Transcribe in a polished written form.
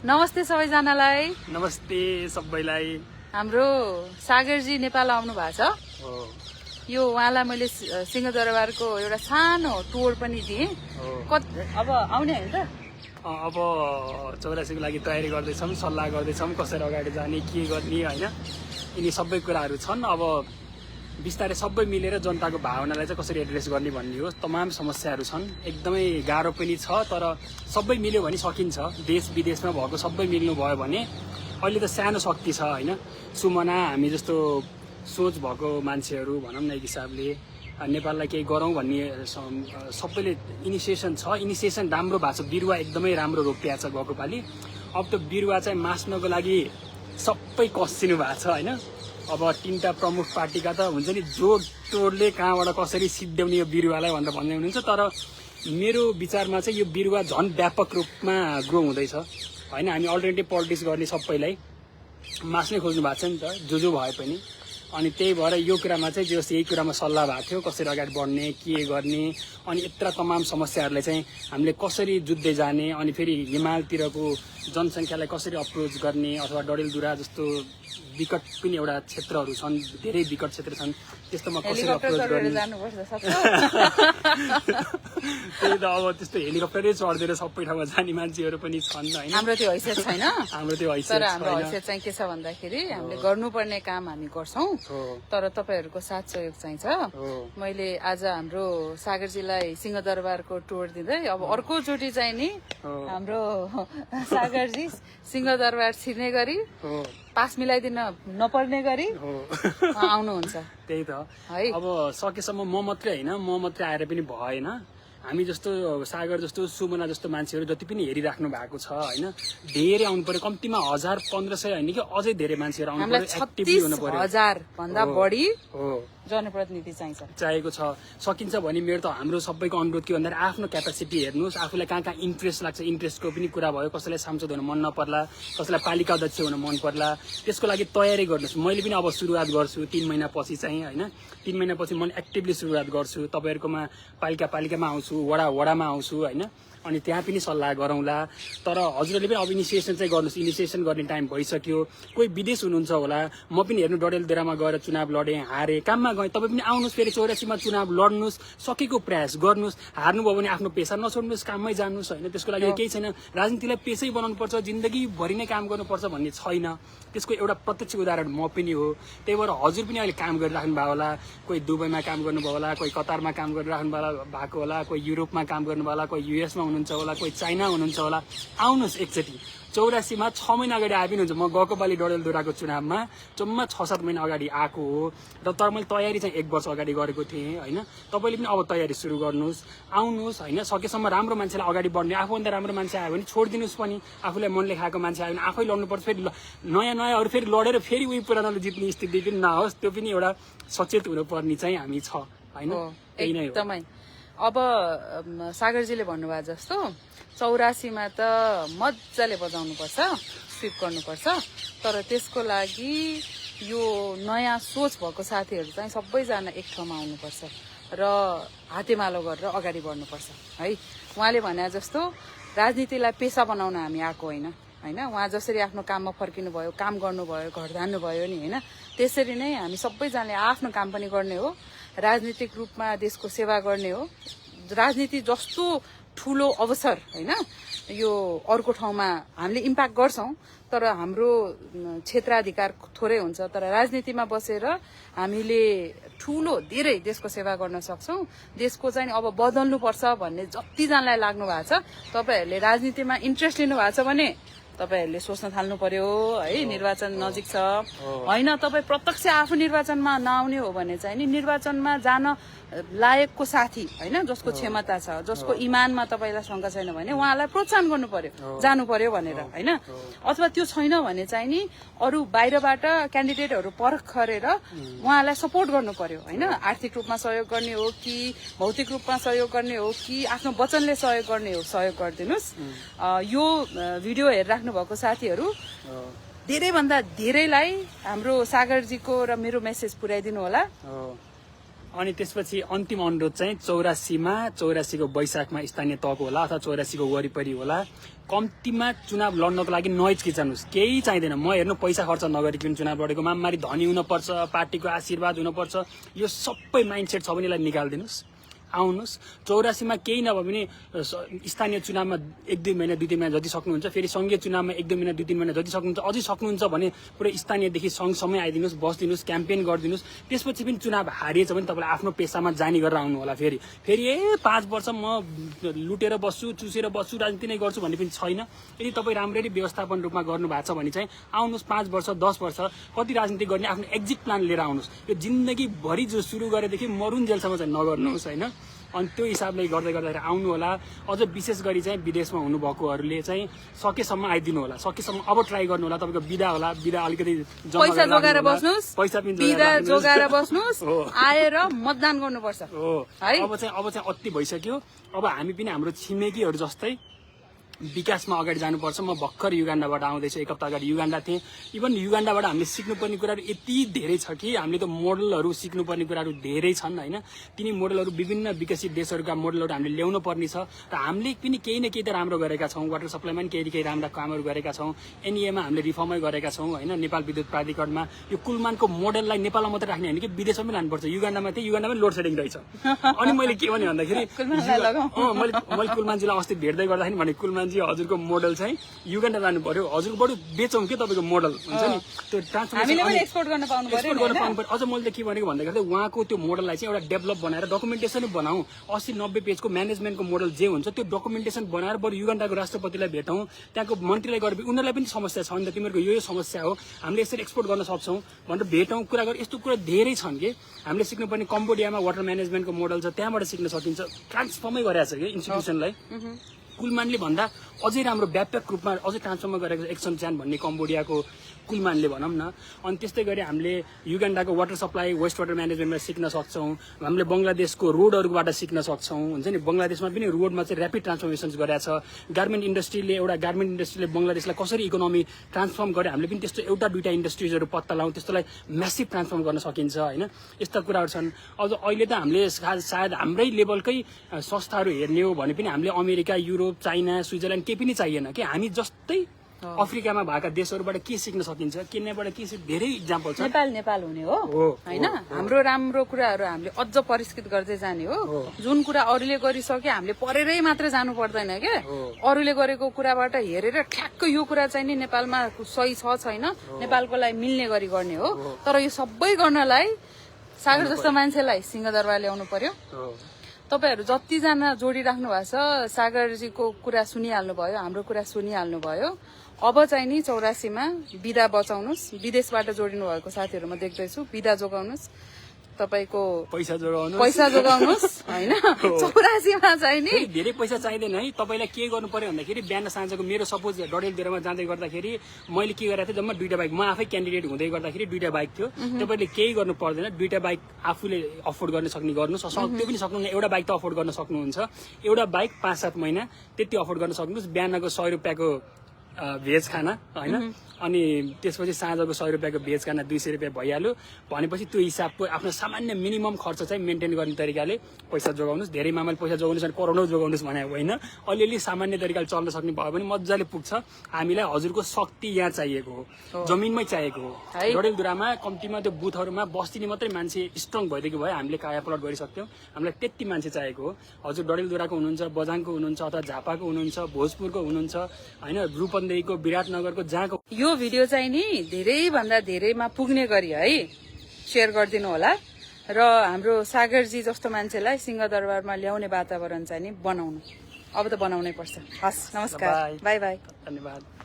नमस्ते सबैजनालाई। नमस्ते सबैलाई। हाम्रो सागरजी नेपाल आउनु भएको छ। यो उहाँलाई मैले सिंहदरबारको एउटा सानो टुर पनि दिएँ। अब आउने होइन त? अब 84 को लागि तयारी गर्दैछौँ, सल्लाह गर्दैछौँ कसरी अगाडि जाने, के गर्ने होइन, यिनी सबै कुराहरू छन्। अब बिस्तारै सबै मिलेर जनताको भावनालाई चाहिँ कसरी एड्रेस गर्ने भन्ने हो। तमाम समस्याहरू छन्, एकदमै गाह्रो पनि छ, तर सबै मिल्यो भने सकिन्छ। देश विदेशमा भएको सबै मिल्नु भयो भने अहिले त सानो शक्ति छ होइन। सुमना हामी जस्तो सोच भएको मान्छेहरू भनौँ न, एक हिसाबले नेपाललाई केही गरौँ भन्ने सबैले इनिसिएसन छ। इनिसिएसन राम्रो भएको छ, बिरुवा एकदमै राम्रो रोपिया छ गएको पालि। अब त्यो बिरुवा चाहिँ मास्नको लागि सबै कसिनु भएको छ होइन। अब तीनटा प्रमुख पार्टीका त हुन्छ नि, जोड तोडले कहाँबाट कसरी सिद्ध्याउने यो बिरुवालाई भनेर भन्दै हुनुहुन्छ। तर मेरो विचारमा चाहिँ यो बिरुवा झन् व्यापक रूपमा ग्रो हुँदैछ होइन। हामी अल्टरनेटिभ पोलिटिक्स गर्ने सबैलाई मास्नै खोज्नु भएको छ नि त, जो भए पनि। अनि त्यही भएर यो कुरामा चाहिँ जस यही कुरामा सल्लाह भएको थियो, कसरी अगाडि बढ्ने, के गर्ने, अनि यत्र तमाम समस्याहरूलाई चाहिँ हामीले कसरी जुत्दै जाने, अनि फेरि हिमालतिरको जनसङ्ख्यालाई कसरी अप्रोच गर्ने, अथवा डडेलधुरा जस्तो विकट पनि एउटा क्षेत्रहरू छन्, धेरै विकट क्षेत्र छन्, त्यस्तोमा कसरी अप्रोच गर्ने। त्यही त, अब त्यस्तो हेलिकप्टरै चढ्दै सबै ठाउँमा जाने मान्छेहरू पनि छन् होइन। हाम्रो त्यो हैसियत छैन। हाम्रो त्यो हैसियत तर हाम्रो हैसियत चाहिँ के छ भन्दाखेरि हामीले गर्नुपर्ने काम हामी गर्छौँ, तर तपाईँहरूको साथ सहयोग चाहिन्छ। मैले आज हाम्रो सागरजीलाई सिंहदरबारको टुर दिँदै अब अर्कोचोटि चाहिँ नि हाम्रो सागरजी सिंहदरबार छिर्ने गरी पास मिलाइदिन नपर्ने गरी आउनुहुन्छ। त्यही त है। अब सकेसम्म म मात्रै होइन, म मात्रै आएर पनि भएन। हामी जस्तो सागर जस्तो सुमना जस्तो मान्छेहरू जति पनि हेरिराख्नु भएको छ होइन, धेरै आउनु पर्यो। कम्तीमा 1000-1500 होइन कि अझै धेरै मान्छेहरू आउनु पर्यो, एक्टिभ हुनु पर्यो। 36,000 भन्दा बढी जनप्रतिनिधि चाहिएको छ। सकिन्छ भने मेरो त हाम्रो सबैको अनुरोध के भन्दाखेरि आफ्नो क्यापेसिटी हेर्नुहोस्, आफूलाई कहाँ कहाँ इन्ट्रेस्ट लाग्छ, इन्ट्रेस्टको पनि कुरा भयो। कसैलाई सांसद हुन मन नपर्ला, कसैलाई पालिका अध्यक्ष हुन मन पर्ला, त्यसको लागि तयारी गर्नुहोस्। मैले पनि अब सुरुवात गर्छु 3 महिनापछि चाहिँ होइन। 3 महिनापछि म एक्टिभली सुरुवात गर्छु। तपाईँहरूकोमा पालिकामा आउँछु, वडामा आउँछु होइन, अनि त्यहाँ पनि सल्लाह गरौँला। तर हजुरहरूले पनि अब इनिसिएसन चाहिँ गर्नुहोस्। इनिसिएसन गर्ने टाइम भइसक्यो। कोही विदेश हुनुहुन्छ होला, म पनि हेर्नु डडेलधुरामा गएर चुनाव लडेँ, हारेँ, काममा गएँ। तपाईँ पनि आउनुहोस्, फेरि 84 मा चुनाव लड्नुहोस्, सकेको प्रयास गर्नुहोस्। हार्नुभयो भने आफ्नो पेसा नछोड्नुहोस्, काममै जानुहोस् होइन। त्यसको लागि केही छैन। राजनीतिलाई पेसै बनाउनुपर्छ, जिन्दगीभरि नै काम गर्नुपर्छ भन्ने छैन। त्यसको एउटा प्रत्यक्ष उदाहरण म पनि हो। त्यही भएर हजुर पनि अहिले काम गरिराख्नु भएको होला, कोही दुबईमा काम गर्नुभयो होला, कोही कतारमा काम गरिराख्नु भएको होला, कोही युरोपमा काम गर्नुभयो होला, कोही युएसमा हुनुहुन्छ होला, कोही चाइना हुनुहुन्छ होला। आउनुहोस् एकचोटि। 84 मा 6 महिना अगाडि आए पनि हुन्छ। म गएको पालि डडेलधुराको चुनावमा जम्मा 6-7 महिना अगाडि आएको हो र तर मैले तयारी चाहिँ 1 वर्ष अगाडि गरेको थिएँ होइन। तपाईँले पनि अब तयारी सुरु गर्नुहोस्, आउनुहोस् होइन। सकेसम्म राम्रो मान्छेलाई अगाडि बढ्ने, आफूभन्दा राम्रो मान्छे आयो भने छोडिदिनुहोस् पनि। आफूलाई मनले खाएको मान्छे आयो भने आफै लड्नुपर्छ। फेरि नयाँहरू फेरि लडेर फेरि उही पुरानोले जित्ने स्थिति पनि नहोस्। त्यो पनि एउटा सचेत हुनुपर्ने चाहिँ हामी छ होइन। त्यही नै हो। अब सागरजीले भन्नुभयो जस्तो 84 मा त मजाले बजाउनुपर्छ, स्विप गर्नुपर्छ। तर त्यसको लागि यो नयाँ सोच भएको साथीहरू चाहिँ सबैजना एक ठाउँमा आउनुपर्छ र हातेमालो गरेर अगाडि बढ्नुपर्छ है। उहाँले भने जस्तो राजनीतिलाई पेसा बनाउन हामी आएको होइन। उहाँ जसरी आफ्नो काममा फर्किनु भयो, काम गर्नुभयो, घर जानुभयो नि होइन, त्यसरी नै हामी सबैजनाले आफ्नो काम पनि गर्ने हो, राजनीतिक रूपमा देशको सेवा गर्ने हो। राजनीति जस्तो ठुलो अवसर होइन, यो अर्को ठाउँमा हामीले इम्प्याक्ट गर्छौँ, तर हाम्रो क्षेत्राधिकार थोरै हुन्छ। तर राजनीतिमा बसेर हामीले ठुलो धेरै देशको सेवा गर्न सक्छौँ। देशको चाहिँ अब बदल्नुपर्छ भन्ने जतिजनालाई लाग्नु भएको छ, तपाईँहरूले राजनीतिमा इन्ट्रेस्ट लिनु भएको छ भने तपाईहरुले सोच्न थाल्नु पर्यो है। निर्वाचन नजिक छ हैन, तपाई प्रत्यक्ष आफू निर्वाचनमा नआउने हो भने चाहिँ नि निर्वाचनमा जान लायकको साथी हैन, जसको क्षमता छ, जसको इमानमा तपाईलाई शंका छैन भने उहाँलाई प्रोत्साहन गर्नु पर्यो, जानु पर्यो भनेर हैन। अथवा त्यो छैन भने चाहिँ नि अरु बाहिरबाट क्यान्डिडेटहरु परख गरेर उहाँलाई सपोर्ट गर्नु पर्यो हैन। आर्थिक रूपमा सहयोग गर्ने हो कि भौतिक रूपमा सहयोग गर्ने हो कि आफ्नो वचनले सहयोग गर्ने हो, सहयोग गरिदिनुस्। यो भिडियो हेरिराख्नु भएको साथीहरु धेरै भन्दा धेरैलाई हाम्रो सागरजीको र मेरो मेसेज पुर्याइदिनु होला। अनि त्यसपछि अन्तिम अनुरोध चाहिँ 84को वैशाखमा स्थानीय तहको होला अथवा 84को वरिपरि होला। कम्तीमा चुनाव लड्नको लागि नहिचकिचाउनुहोस्, केही चाहिँदैन। म हेर्नु पैसा खर्च नगरिकन चुनाव लडेको, मामारी धनी हुनुपर्छ, पार्टीको आशीर्वाद हुनुपर्छ, यो सबै माइन्डसेट छ भने यसलाई निकालिदिनुहोस्, आउनुहोस्। 84मा केही नभए पनि स्थानीय चुनावमा 1-2 महिना 2-3 महिना जति सक्नुहुन्छ, फेरि सङ्घीय चुनावमा 1-2 महिना 2-3 महिना जति सक्नुहुन्छ, अझै सक्नुहुन्छ भने पुरै स्थानीयदेखि सङ्घसम्मै आइदिनुहोस्, बसिदिनुहोस्, क्याम्पेन गरिदिनुहोस्। त्यसपछि पनि चुनाव हारिएछ भने तपाईँले आफ्नो पेसामा जानी गरेर आउनु होला। फेरि 5 वर्ष म लुटेर बस्छु, चुसेर बस्छु, राजनीति नै गर्छु भन्ने पनि छैन। यदि तपाईँ राम्ररी व्यवस्थापन रूपमा गर्नु भएको छ भने चाहिँ आउनुहोस्। 5 वर्ष 10 वर्ष कति राजनीति गर्ने आफ्नो एक्जिट प्लान लिएर आउनुहोस्। यो जिन्दगीभरि जो सुरु गरेदेखि मरुन्जेलसम्म चाहिँ नगर्नुहोस् होइन। अनि त्यो हिसाबले गर्दाखेरि आउनु होला। अझ विशेष गरी चाहिँ विदेशमा हुनुभएकोहरूले चाहिँ सकेसम्म आइदिनु होला, सकेसम्म अब ट्राई गर्नु होला। तपाईँको बिदा होला, बिदा अलिकति पैसा जोगाएर बस्नुहोस्, पैसा पनि जोगाएर बस्नुहोस्, आएर मतदान गर्नुपर्छ हो। अब चाहिँ अति भइसक्यो। अब हामी पनि हाम्रो छिमेकीहरू जस्तै विकासमा अगाडि जानुपर्छ। म भर्खर युगान्डाबाट आउँदैछु, 1 हप्ता अगाडि युगान्डा थिएँ। इभन युगान्डाबाट हामीले सिक्नुपर्ने कुराहरू यति धेरै छ कि हामीले त मोडलहरू सिक्नुपर्ने कुराहरू धेरै छन् होइन। तिनी मोडलहरू विभिन्न विकसित देशहरूका मोडलहरू हामीले ल्याउनु पर्ने छ र हामीले पनि केही न केही त राम्रो गरेका छौँ। वाटर सप्लाईमा पनि केही न केही राम्रा कामहरू गरेका छौँ। एनइएमा हामीले रिफर्मै गरेका छौँ होइन। नेपाल विद्युत प्राधिकरणमा यो कुलमानको मोडललाई नेपालमा मात्रै राख्ने होइन कि विदेशमा पनि लानुपर्छ। युगान्डामा थिएँ, युगान्डामा लोड सेडिङ रहेछ। अनि मैले के भने भन्दाखेरि मैले कुलमानजीलाई अस्ति भेट्दै गर्दाखेरि भने कुलमानजी हजुरको मोडल चाहिँ युगान्डा जानु पर्यो, हजुरको बरु बेचौँ के तपाईँको मोडल हुन्छ नि त्यो ट्रान्सफर्मेसन एक्सपोर्ट गर्न पाउनु पर्यो। अझ मैले त के भनेको भन्दाखेरि उहाँको त्यो मोडललाई चाहिँ एउटा डेभलप बनाएर डकुमेन्टेसन बनाऊ। 80-90 पेजको म्यानेजमेन्टको मोडल जे हुन्छ त्यो डकुमेन्टेसन बनाएर बरु युगान्डाको राष्ट्रपतिलाई भेटौँ, त्यहाँको मन्त्रीलाई गरे उनीहरूलाई पनि समस्या छ नि त, तिमीहरूको यो समस्या हो, हामीले यसरी एक्सपोर्ट गर्न सक्छौँ भनेर भेटौँ, कुरा गरेर यस्तो कुरा धेरै छन् कि हामीले सिक्नुपर्ने। कम्बोडियामा वाटर म्यानेजमेन्टको मोडल छ, त्यहाँबाट सिक्न सकिन्छ। ट्रान्सफर्मै गरेको छ कि इन्स्टिट्युसनलाई। कुलमानले भन्दा अझै राम्रो व्यापक रूपमा अझै ट्रान्सफर्म गरेको छ एक्सन च्यान भन्ने कम्बोडियाको कुलमानले भनौँ न। अनि त्यस्तै गरी हामीले युगान्डाको वाटर सप्लाई वेस्ट वाटर म्यानेजमेन्टमा सिक्न सक्छौँ। हामीले बङ्गलादेशको रोडहरूबाट सिक्न सक्छौँ हुन्छ नि। बङ्गलादेशमा पनि रोडमा चाहिँ ऱ्यापिड ट्रान्सफर्मेसन्स गरेको छ। गार्मेन्ट इन्डस्ट्रीले बङ्गलादेशलाई कसरी इकोनोमी ट्रान्सफर्म गरे, हामीले पनि त्यस्तो 1-2 इन्डस्ट्रिजहरू पत्ता लगाउँ, त्यस्तोलाई म्यासिभ ट्रान्सफर्म गर्न सकिन्छ होइन। यस्ता कुराहरू छन्। अझ अहिले त हामीले सायद हाम्रै लेभलकै संस्थाहरू हेर्ने हो भने पनि हामीले अमेरिका, युरोप, चाइना, स्विजरल्यान्ड केही पनि चाहिएन कि हामी जस्तै अफ्रिकामा भएका देशहरूबाट के सिक्न सकिन्छ, केन्याबाट के धेरै इक्जाम्पल छ। नेपाल हुने हो होइन। हाम्रो राम्रो कुराहरू हामीले अझ परिष्कृत गर्दै जाने हो। जुन कुरा अरूले गरिसके हामीले परेरै मात्र जानु पर्दैन क्या। अरूले गरेको कुराबाट हेरेर ठ्याक्क यो कुरा चाहिँ नि नेपालमा सही छ छैन, नेपालको लागि मिल्ने गरी गर्ने हो। तर यो सबै गर्नलाई सागर जस्तो मान्छेलाई सिंहदरबार ल्याउनु पर्यो। तपाईहरू जतिजना जोडिराख्नु भएको छ, सागरजीको कुरा सुनिहाल्नु भयो, हाम्रो कुरा सुनिहाल्नु भयो। अब चाहिँ नि 84मा बिदा बचाउनुहोस्। विदेशबाट जोडिनु भएको साथीहरू म देख्दैछु, बिदा जोगाउनुहोस्, तपाईँको पैसा जोगाउनुहोस् होइन। 84मा चाहिँ नि धेरै पैसा चाहिँदैन है। तपाईँलाई के गर्नु पर्यो भन्दाखेरि बिहान साँझको मेरो सपोज डडेलधुरामा जाँदै गर्दाखेरि मैले के गरेको थिएँ, जम्मा 2टा बाइक, म आफै क्यान्डिडेट हुँदै गर्दाखेरि 2टा बाइक थियो। तपाईँले केही गर्नु पर्दैन, 2टा बाइक आफूले अफोर्ड गर्न सक्ने गर्नुहोस्। त्यो पनि सक्नुहुन्न, एउटा बाइक त अफोर्ड गर्न सक्नुहुन्छ। एउटा बाइक 5-7 महिना त्यति अफोर्ड गर्न सक्नुहोस्। बिहानको 100 रुपियाँको भेज खाना होइन, अनि त्यसपछि साँझको 100 रुपियाँको भेज खाना 200 रुपियाँ भइहाल्यो भनेपछि त्यो हिसाबको आफ्नो सामान्य मिनिमम खर्च चाहिँ मेन्टेन गर्ने तरिकाले पैसा जोगाउनुहोस्। धेरै मामाले पैसा जोगाउनुहोस् भने करोडौँ जोगाउनुहोस् भने होइन, अलिअलि सामान्य तरिकाले चल्न सक्ने भयो भने मजाले पुग्छ। हामीलाई हजुरको शक्ति यहाँ चाहिएको हो, जमिनमै चाहिएको हो। डडेलधुरामा कम्तीमा त्यो बुथहरूमा बस्दिने मात्रै मान्छे स्ट्रङ भइदिएको भए हामीले काया पलट गरिसक्थ्यौँ। हामीलाई त्यति मान्छे चाहिएको हो। हजुर डडेलधुराको हुनुहुन्छ, बझाङको हुनुहुन्छ, अथवा झापाको हुनुहुन्छ, भोजपुरको हुनुहुन्छ होइन, रूपन्देहीको, विराटनगरको, जहाँको। यो भिडियो चाहिँ नि धेरै भन्दा धेरैमा पुग्ने गरी है शेयर गरिदिनु होला र हाम्रो सागरजी जस्तो मान्छेलाई सिंहदरबारमा ल्याउने वातावरण चाहिँ नि बनाउनु। अब त बनाउनै पर्छ। हस्, नमस्कार, बाई बाई, धन्यवाद।